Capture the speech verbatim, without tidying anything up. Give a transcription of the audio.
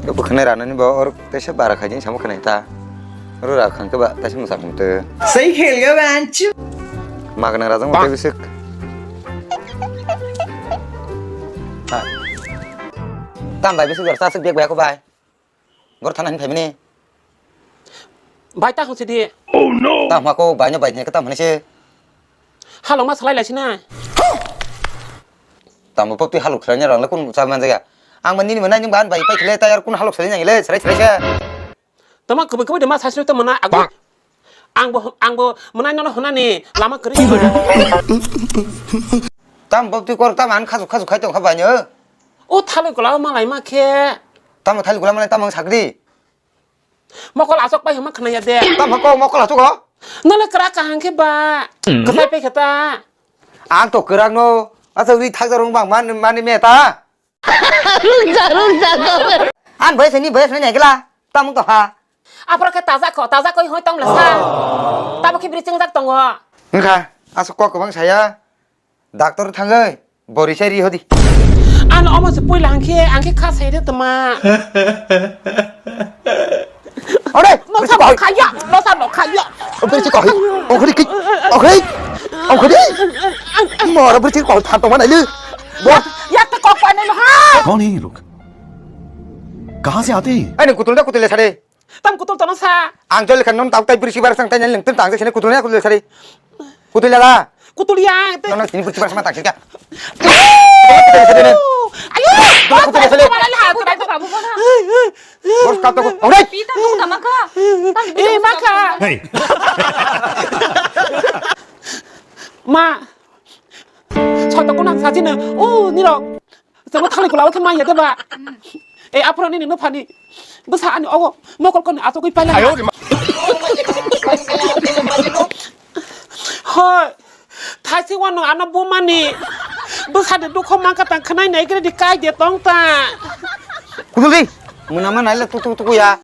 Bwkhwnai ranani bo or teisa bara khaijing samo khwnai ta. Oro ra khang khe ba teisa mwchang mute. Sei khel ga banchu. Magna rajang mute bisik. Ha. Tam bai bisik dor sasik bek bai ko bai. Bor thana hin phaimani. Bai ta hon sidi. Oh no. Tam ha ko bai no bai ne ka tam hone se. Halong ma salai lai sina. Tamo pop twi haluk khlaina rang le kun cha man jaga. Ang man nini manai ning ban bai pai khle ta yar kun haluk salai nang le srai srai sa. Tamo kwbwi kwbwi de ma sasino to mana agu. Ang bo ang bo manai no honani lama kwrwi. Tam pop twi kor tam an khasu khasu khai tong kha bai no. O thalwi gola malai ma khe. Tamo thalwi gola malai tamo sakdi. Mokol asok pai hwnma khwnaya de. Tamo ko mokol asok o? Nole kwrak kaham khe ba. Kwthai pai khe ta. Ang to kwrak no. Asa wi thak jarung bang man mani me ta. Rung ja, rung ja, rung ja. Ang bai sini bai sini gela. Tamo to ha. Apor khe taja kho, taja koi hoi tong la sa. Tamo khe bri chengjak tongo. Wngkha, asok kok kwbang saya. Doctor thangwi bori sai ri hodi. Ano omo se puila hangkhe, angkhe kha sai de tama. Ore, no sa no khaya, no sa no khaya. Beri si koi. Ongkhri ki. Ongkhri. Ongkhri. Mora beri si koi than tong manai lu. Bo. Yak ta kok pa nai lo ha. कौन है ये लोग? कहाँ से आते हैं ये? Ani kutul da kutul sare. Tam kutul tono sa. Ang jol kan non tau tai beri si bar sang tai nang tang sini kutul ya kutul sare. Kutul ya la. Kutul ya. Nono sini beri si bar sama tak sini. Ayo. Kutul sare. Bos kata ko. Ore. Pita tu nama ka. Eh, maka. Hey. Ma. Chota ko nang sa sini. Oh, niro. Tamo thani kula khe manya de ba. E apro ni no phani. Bwsa ani ogo mokol kon asogwi paila. Ayo de ma. Hoi. Thaisi wano ano bumani. Bwsa de dukho mangka tang khnai nai gre di kai de tong ta. Kudul di. Muna ma nai le tu tu tu ya.